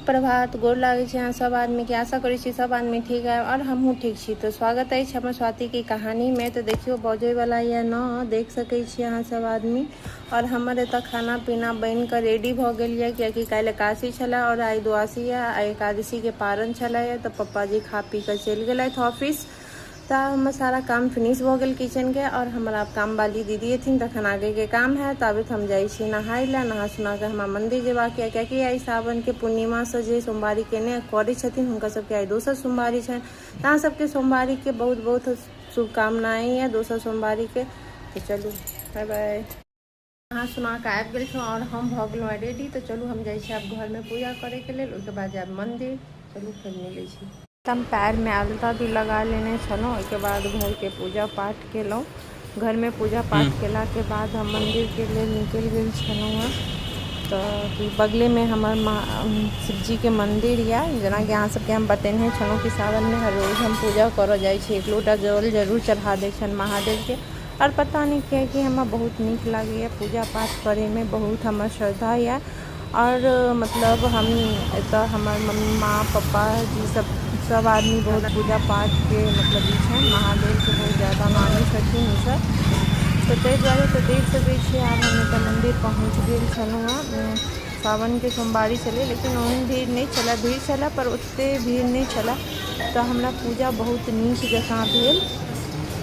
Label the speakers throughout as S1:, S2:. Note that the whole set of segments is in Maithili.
S1: प्रभात, गोर लागै छी अहाँ सब आदमीके। आशा करै छी सब आदमी ठीक है और हमहूँ ठीक छी। तऽ स्वागत अछि हमर स्वातिके कहानीमे। तऽ देखियौ बजैवला यऽ न, देख सकै छी अहाँ सब आदमी। और हमर एतऽ खाना पीना बनि कऽ रेडी भऽ गेल यऽ, कियाकि काल्हि एकादशी छलै और आइ द्वादशी यऽ, आइ एकादशीके पारण छलै। तऽ पप्पाजी खा पी कऽ चलि गेलथि ऑफिस। तऽ हमर सारा काम फिनिश भऽ गेल किचनके और हमर आब कामवाली दीदी एथिन तखन आगेके काम हैत। ताबत हम जाइ छी नहाय लए। नहा सुना कऽ हमरा मन्दिर जेबाक यऽ, कियाकि आइ सावनके पूर्णिमासँ जे सोमवारी केने करै छथिन हुनका सबके आइ दोसर सोमवारी छनि। तऽ अहाँ सबके सोमवारीके बहुत बहुत शुभकामनाएँ यऽ दोसर सोमवारीके। तऽ चलू बाय बाय। नहा सुना कऽ आबि गेल छलहुँ आओर हम भऽ गेलहुँ रेडी। तऽ चलू हम जाइ छी आब घरमे पूजा करैके लेल, ओहिके बाद जायब मन्दिर। चलू फेर मिलै छी। हम पैरमे अलता भी लगा लेने छलहुँ। ओहिके बाद घरके पूजा पाठ केलहुँ। घरमे पूजा पाठ केलाके बाद हम मन्दिरके लेल निकलि गेल छलहुँ हँ। तऽ बगलेमे हमर माँ शिवजीके मन्दिर यऽ, जेनाकि अहाँ सबके हम बतेने छलहुँ कि सावनमे हर रोज हम पूजा करऽ जाइ छी, एक लोटा जल जरूर चढ़ा दै छनि महादेवके। आओर पता नहि किएकि हमरा बहुत नीक लागैए पूजा पाठ करैमे, बहुत हमर श्रद्धा यऽ। आओर मतलब हम एतऽ हमर मम्मी माँ पप्पा जी सब सब आदमी बहुत पूजा पाठके मतलब ई छनि, महादेवके बहुत ज्यादा मानै छथिन ईसब, तऽ ताहि दुआरे। तऽ देख सकै छियै आब हम एतऽ मन्दिर पहुँच गेल छलहुँ हँ। सावनके सोमवारी छलै, लेकिन ओहन भीड़ नहि छलै। भीड़ छलै पर ओतेक भीड़ नहि छलै। तऽ हमरा पूजा बहुत नीक जकाँ भेल,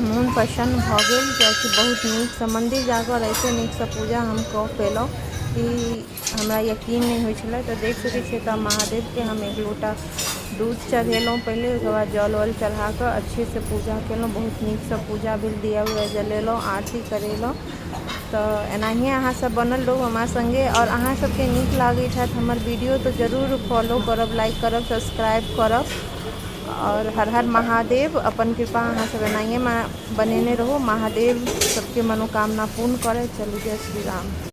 S1: मोन प्रसन्न भऽ गेल, कियाकि बहुत नीकसँ मन्दिर जाकऽ एते नीकसँ पूजा हम कऽ पेलहुँ कि हमरा यकीन नहि होइ छलै। तऽ देख सकै छियै, तऽ महादेवके हम एक लोटा दूध चढ़ेलहुँ पहिले, ओहिके बाद जल वल चढ़ा कऽ अच्छेसँ पूजा केलहुँ। बहुत नीकसँ पूजा भेल, दिया उआ जलेलहुँ, आरती करेलहुँ। तऽ एनाहिए अहाँसभ बनल रहू हमरा सङ्गे। आओर अहाँ सबके नीक लागैत हैत हमर वीडियो तऽ जरूर फॉलो करब, लाइक करब, सब्सक्राइब करब। आओर हर हर महादेव। अपन कृपा अहाँ सब एनाहिए बनेने रहू। महादेव सबके मनोकामना पूर्ण करै। चलू, जय श्री राम।